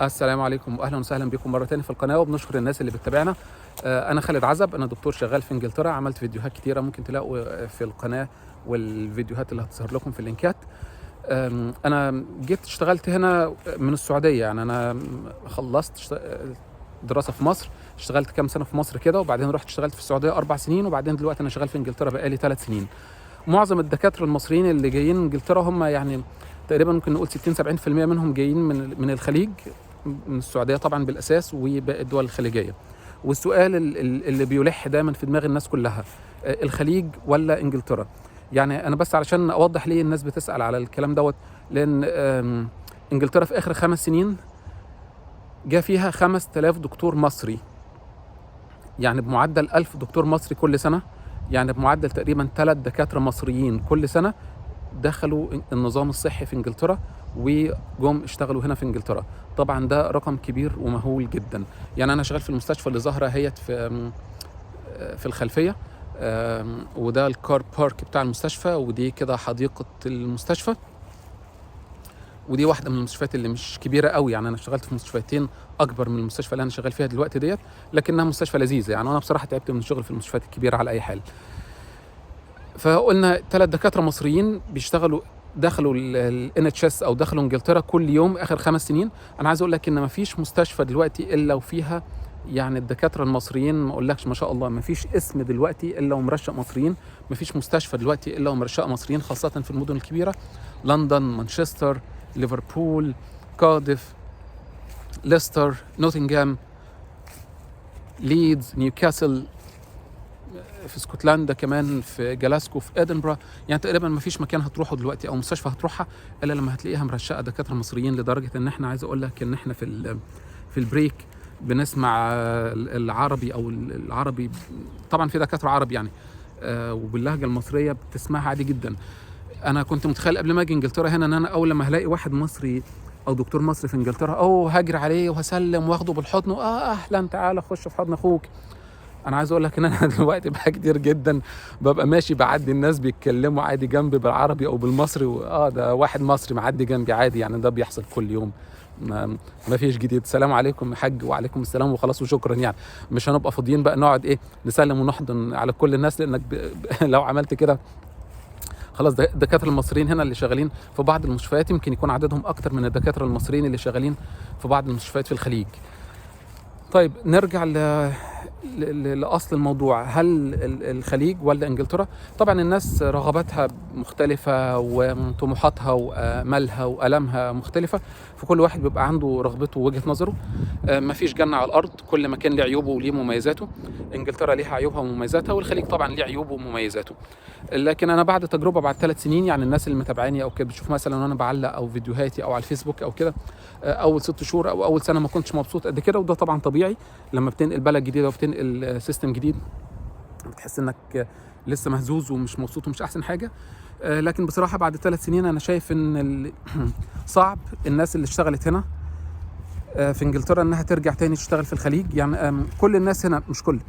السلام عليكم واهلا وسهلا بكم مرة تاني في القناه، وبنشكر الناس اللي بتتابعنا. انا خالد عزب، انا دكتور شغال في انجلترا. عملت فيديوهات كتيرة ممكن تلاقوا في القناة والفيديوهات اللي هتظهر لكم في اللينكات. انا جيت اشتغلت هنا من السعوديه، يعني انا خلصت دراسة في مصر، اشتغلت كام سنة في مصر كده، وبعدين رحت اشتغلت في السعودية 4 سنين، وبعدين دلوقتي انا شغال في انجلترا بقالي 3 سنين. معظم الدكاترة المصريين اللي جايين انجلترا هم يعني تقريبا ممكن نقول 60 70% منهم جايين من الخليج، من السعودية طبعا بالاساس وباقي الدول الخليجيه. والسؤال اللي بيلح دايما في دماغ الناس كلها: الخليج ولا انجلترا؟ يعني انا بس علشان اوضح ليه الناس بتسال على الكلام دوت، لان انجلترا في اخر 5 سنين جاء فيها 5000 دكتور مصري، يعني بمعدل 1000 دكتور مصري كل سنه، يعني بمعدل تقريبا 3 دكاترة مصريين كل سنة دخلوا النظام الصحي في انجلترا وجم اشتغلوا هنا في انجلترا. طبعا ده رقم كبير ومهول جدا. يعني انا شغال في المستشفى اللي ظاهره هيت في الخلفيه، وده ال car park بتاع المستشفى، ودي كده حديقة المستشفى، ودي واحدة من المستشفيات اللي مش كبيرة قوي. يعني انا اشتغلت في مستشفيتين اكبر من المستشفى اللي انا شغال فيها دلوقتي ديت، لكنها مستشفى لذيذه. يعني انا بصراحة تعبت من الشغل في المستشفيات الكبيرة على اي حال. فقلنا 3 دكاترة مصريين بيشتغلوا دخلوا ال NHS او دخلوا انجلترا كل يوم اخر 5 سنين. انا عايز اقول لك ان ما فيش مستشفى دلوقتي الا وفيها يعني الدكاترة المصريين، ما اقولكش ما شاء الله، ما فيش قسم دلوقتي الا ومرشق مصريين، ما فيش مستشفى دلوقتي الا ومرشقه مصريين، خاصة في المدن الكبيره: لندن، مانشستر، ليفربول، كارديف، ليستر، نوتنغهام، ليدز، نيوكاسل، في اسكتلندا كمان، في جلاسكو، في ادنبرا. يعني تقريبا ما فيش مكان هتروحه دلوقتي او مستشفى هتروحها الا لما هتلاقيها مرشقه دكاترة مصريين، لدرجة ان احنا عايز اقول لك ان احنا في ال break بنسمع العربي او العربي، طبعا في دكاترة عرب يعني وباللهجه المصرية بتسمعها عادي جدا. انا كنت متخيل قبل ما اجي انجلترا هنا ان انا اول لما هلاقي واحد مصري او دكتور مصري في انجلترا او هجري عليه وهسلم واخده بالحضن، اه اهلا، تعالى خش في حضن اخوك. انا عايز اقول لك ان انا دلوقتي بقى كتير جدا ببقى ماشي بعدي الناس بيتكلموا عادي جنبي بالعربي او بالمصري، اه ده واحد مصري معدي جنبي عادي. يعني ده بيحصل كل يوم، ما فيش جديد. السلام عليكم يا حاج، وعليكم السلام، وخلاص وشكرا. يعني مش هنبقى فاضيين بقى نقعد ايه نسلم ونحضن على كل الناس، لانك لو عملت كده خلاص. الدكاترة المصريين هنا اللي شغالين في بعض المستشفيات يمكن يكون عددهم اكتر من الدكاترة المصريين اللي شغالين في بعض المستشفيات في الخليج. طيب، نرجع لاصل الموضوع: هل الخليج ولا انجلترا؟ طبعا الناس رغباتها مختلفة وطموحاتها وامالها والامها مختلفه، فكل واحد بيبقى عنده رغبته ووجهه نظره. ما فيش جنة على الارض، كل مكان له عيوبه وليه مميزاته. انجلترا ليها عيوبها ومميزاتها، والخليج طبعا ليه عيوبه ومميزاته. لكن انا بعد تجربه بعد 3 سنين، يعني الناس اللي متابعاني او كده بتشوف مثلا وانا بعلق او فيديوهاتي او على الفيسبوك او كده، اول 6 شهور او اول سنة ما كنتش مبسوط قد كده، وده طبعا طبيعي لما بتنقل بلد جديدة وبتنقل system جديد، بتحس انك لسه مهزوز ومش مبسوط ومش احسن حاجه. لكن بصراحة بعد 3 سنين انا شايف ان صعب الناس اللي اشتغلت هنا في انجلترا انها ترجع تاني تشتغل في الخليج. يعني كل الناس هنا، مش كل،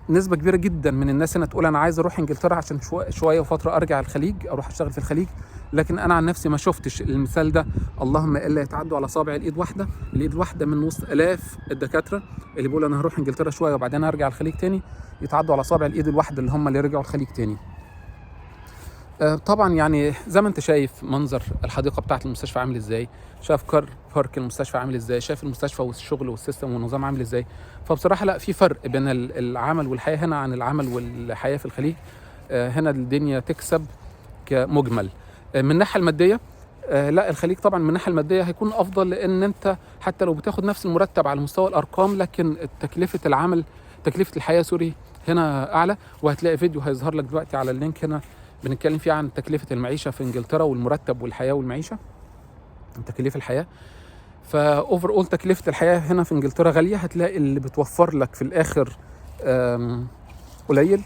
نسبة كبيرة جدا من الناس هنا تقول أنا عايز أروح إنجلترا عشان شوية وفترة أرجع الخليج، أروح أشتغل في الخليج. لكن أنا عن نفسي ما شفتش المثال ده، اللهم إلا يتعدوا على صابع الإيد واحدة، الإيد واحدة من وسط آلاف الدكاترة اللي بيقولوا أنا هروح إنجلترا شوية وبعدين أرجع الخليج تاني، يتعدوا على صابع الإيد الواحدة اللي هم اللي رجعوا الخليج تاني. طبعا يعني زي ما انت شايف منظر الحديقة بتاعه المستشفى عامل ازاي، شايف car park المستشفى عامل ازاي، شايف المستشفى والشغل وال system والنظام عامل ازاي. فبصراحة لا، في فرق بين العمل والحياة هنا عن العمل والحياة في الخليج. هنا الدنيا تكسب كمجمل. من الناحية المادية لا، الخليج طبعا من الناحية المادية هيكون افضل، لان انت حتى لو بتاخد نفس المرتب على مستوى الارقام، لكن تكلفة العمل، تكلفة الحياة sorry، هنا اعلى. وهتلاقي فيديو هيظهر لك دلوقتي على ال link هنا بنتكلم فيه عن تكلفة المعيشة في انجلترا والمرتب والحياة والمعيشه، تكاليف الحياه. ف overall تكلفة الحياة هنا في انجلترا غاليه، هتلاقي اللي بتوفر لك في الاخر قليل،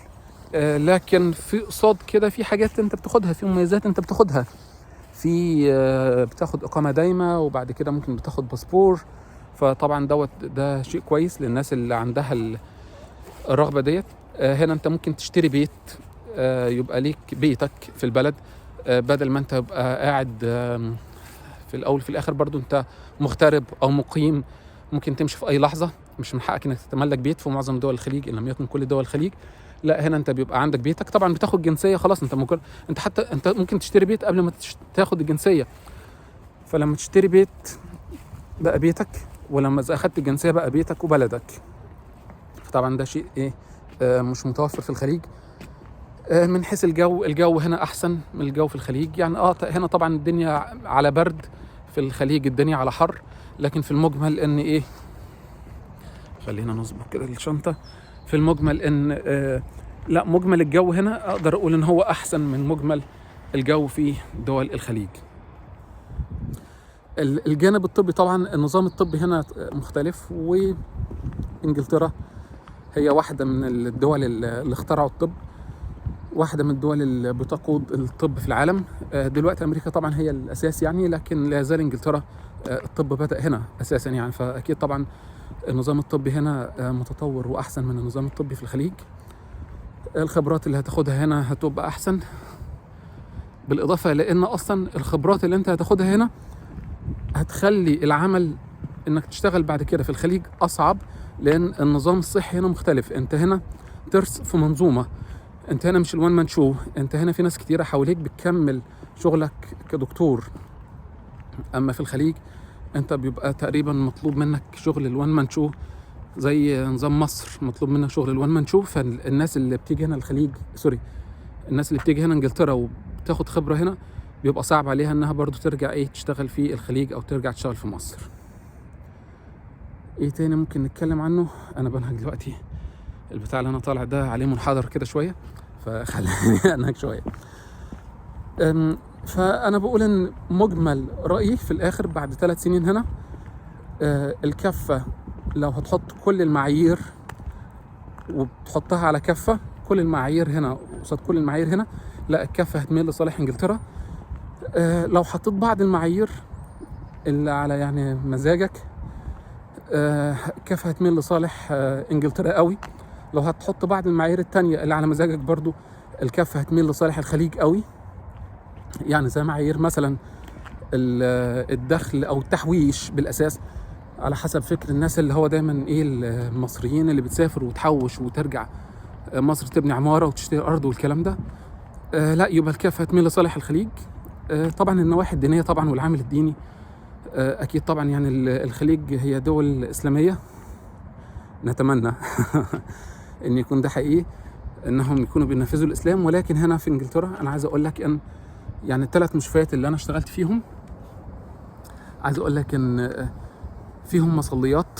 لكن في قصاد كده في حاجات انت بتاخدها، في مميزات انت بتاخدها، في بتاخد اقامه دايمه، وبعد كده ممكن بتاخد باسبور. فطبعا دوت ده شيء كويس للناس اللي عندها الرغبة ديت. هنا انت ممكن تشتري بيت، يبقى ليك بيتك في البلد، بدل ما انت يبقى قاعد في في الاول في الاخر برضو انت مغترب او مقيم، ممكن تمشي في اي لحظة، مش من حقك انك تتملك بيت في معظم دول الخليج ان لم يكن كل دول الخليج. لا هنا انت بيبقى عندك بيتك، طبعا بتاخد جنسية خلاص، انت ممكن انت حتى انت ممكن تشتري بيت قبل ما تاخد الجنسية. فلما تشتري بيت بقى بيتك، ولما اذا اخدت الجنسية بقى بيتك وبلدك. فطبعا ده شيء ايه مش متوفر في الخليج. من حيث الجو، الجو هنا احسن من الجو في الخليج. يعني هنا طبعا الدنيا على برد، في الخليج الدنيا على حر، لكن في المجمل ان ايه، خلينا نظبط كده الشنطة. في المجمل ان لا مجمل الجو هنا اقدر اقول ان هو احسن من مجمل الجو في دول الخليج. الجانب الطبي طبعا النظام الطبي هنا مختلف، وانجلترا هي واحدة من الدول اللي اخترعوا الطب، واحدة من الدول اللي بتقود الطب في العالم. دلوقتي أمريكا طبعا هي الأساس يعني، لكن لا يزال إنجلترا الطب بدأ هنا أساسا يعني، فأكيد طبعا النظام الطبي هنا متطور وأحسن من النظام الطبي في الخليج. الخبرات اللي هتاخدها هنا هتبقى أحسن، بالإضافة لأن أصلا الخبرات اللي أنت هتاخدها هنا هتخلي العمل إنك تشتغل بعد كده في الخليج أصعب، لأن النظام الصحي هنا مختلف. أنت هنا ترس في منظومة، انت هنا مش ال one man show، انت هنا في ناس كتيرة حواليك بتكمل شغلك كدكتور. اما في الخليج انت بيبقى تقريبا مطلوب منك شغل ال one man show، زي نظام مصر مطلوب منك شغل ال one man show. فالناس اللي بتيجي هنا الخليج، sorry، الناس اللي بتيجي هنا انجلترا وبتاخد خبرة هنا بيبقى صعب عليها انها برضو ترجع ايه تشتغل في الخليج او ترجع تشتغل في مصر. ايه تاني ممكن نتكلم عنه؟ انا بنهج دلوقتي، البتاع اللي انا طالع ده عليه منحدر كده شوية، فخليني انهج شوية. فانا بقول ان مجمل رايي في الاخر بعد 3 سنين هنا، الكفة لو هتحط كل المعايير وبتحطها على كفه، كل المعايير هنا قصاد كل المعايير هنا، لا الكفة هتميل لصالح انجلترا. لو حطيت بعض المعايير اللي على يعني مزاجك، الكفة هتميل لصالح انجلترا قوي. لو هتحط بعض المعايير التانية اللي على مزاجك برضو الكفة هتميل لصالح الخليج قوي. يعني زي معايير مثلا الدخل او التحويش بالاساس، على حسب فكر الناس اللي هو دايما ايه المصريين اللي بتسافر وتحوش وترجع مصر تبني عمارة وتشتري ارض والكلام ده، لا يبقى الكفة هتميل لصالح الخليج. طبعا النواحي الدينية طبعا والعامل الديني، اكيد طبعا يعني الخليج هي دول اسلامية، نتمنى ان يكون ده حقيقي، انهم يكونوا بينفذوا الاسلام. ولكن هنا في انجلترا انا عايز اقول لك ان يعني ال3 مستشفيات اللي انا اشتغلت فيهم، عايز اقول لك ان فيهم مصليات،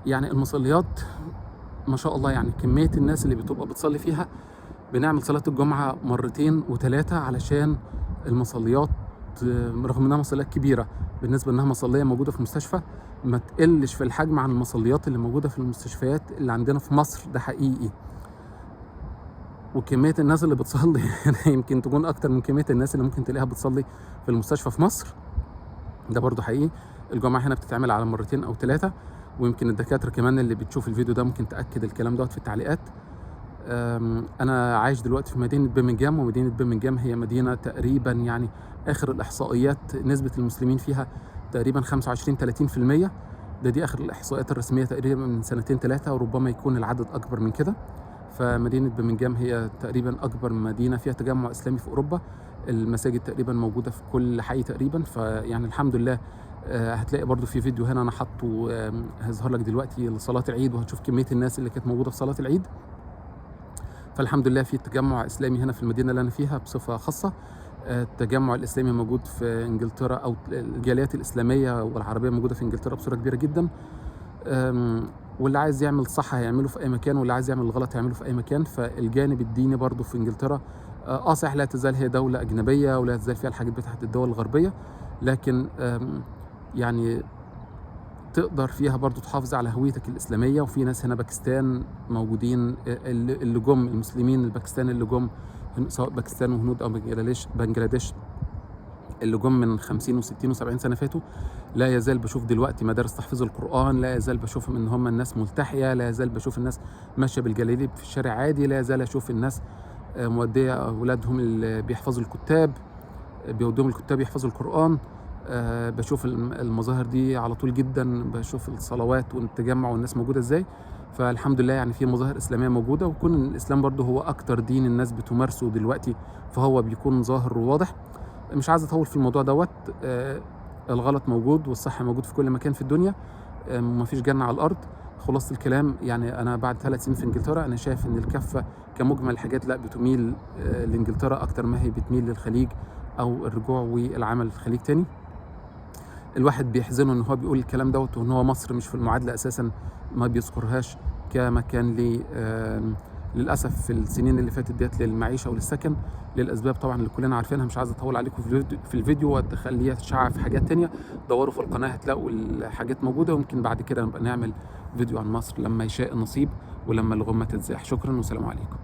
يعني المصليات ما شاء الله، يعني كمية الناس اللي بتبقى بتصلي فيها، بنعمل صلاة الجمعة 2 و3 علشان المصليات، رغم انها مصليات كبيرة بالنسبة انها مصلية موجودة في مستشفى، ما تقلش في الحجم عن المصليات اللي موجودة في المستشفيات اللي عندنا في مصر، ده حقيقي. وكمية الناس اللي بتصلي يمكن تكون أكتر من كمية الناس اللي ممكن تلاقيها بتصلي في المستشفى في مصر، ده برضو حقيقي. الجمعة هنا بتتعمل على 2 أو 3، ويمكن الدكاترة كمان اللي بتشوف الفيديو ده ممكن تأكد الكلام دوت في التعليقات. أنا عايش دلوقتي في مدينة برمنجهام، ومدينة برمنجهام هي مدينة تقريبا يعني آخر الإحصائيات نسبة المسلمين فيها تقريبا 25-30%، دي آخر الإحصائيات الرسمية تقريبا من 2-3 سنين، وربما يكون العدد أكبر من كده. فمدينة برمنجهام هي تقريبا أكبر مدينة فيها تجمع إسلامي في أوروبا، المساجد تقريبا موجودة في كل حي تقريبا. فيعني الحمد لله. هتلاقي برضو في فيديو هنا أنا حاطه، هيظهر لك دلوقتي لصلاة العيد، وهتشوف كمية الناس اللي كانت موجودة في صلاة العيد. فالحمد لله في تجمع إسلامي هنا في المدينة اللي أنا فيها بصفة خاصة. التجمع الإسلامي موجود في إنجلترا، أو الجاليات الإسلامية والعربية موجودة في إنجلترا بصورة كبيرة جدا. واللي عايز يعمل صح هيعمله في أي مكان، واللي عايز يعمل الغلط هيعمله في أي مكان. فالجانب الديني برضو في إنجلترا، صحيح لا تزال هي دولة أجنبية ولا تزال فيها الحاجات بتاعت الدول الغربية، لكن يعني تقدر فيها برضو تحافظ على هويتك الإسلامية. وفي ناس هنا باكستان موجودين، اللي جم المسلمين الباكستان اللي جم، سواء باكستان وهنود أو بنجلاديش، اللي جم من 50 و60 و70 سنة فاتوا، لا يزال بشوف دلوقتي مدارس تحفيظ القرآن، لا يزال بشوفهم إن هم الناس ملتحية، لا يزال بشوف الناس ماشية بالجلاليب في الشارع عادي، لا يزال أشوف الناس مودية أولادهم اللي بيحفظوا الكتاب. بيودوهم الكتاب يحفظوا القرآن. بشوف المظاهر دي على طول جدا، بشوف الصلوات والتجمع والناس موجودة ازاي. فالحمد لله يعني في مظاهر إسلامية موجودة، وكون الإسلام برضه هو أكتر دين الناس بتمارسه دلوقتي، فهو بيكون ظاهر وواضح. مش عايز أطول في الموضوع دوت. الغلط موجود والصح موجود في كل مكان في الدنيا، مفيش جنة على الأرض. خلاصة الكلام يعني أنا بعد 3 سنين في إنجلترا أنا شايف إن الكفة كمجمل الحاجات لا بتميل لإنجلترا أكتر ما هي بتميل للخليج أو الرجوع والعمل في الخليج تاني. الواحد بيحزنه إن هو بيقول الكلام دوت، وإن هو مصر مش في المعادلة أساسا، ما بيذكرهاش كمكان للأسف في السنين اللي فاتت ديت للمعيشة وللسكن، للأسباب طبعا اللي كلنا عارفينها. مش عايز أطول عليكم في الفيديو وتخليه تشعب في حاجات تانية. دوروا في القناة هتلاقوا الحاجات موجودة، وممكن بعد كده نبقى نعمل فيديو عن مصر لما يشاء النصيب ولما الغمة تتزاح. شكرا والسلام عليكم.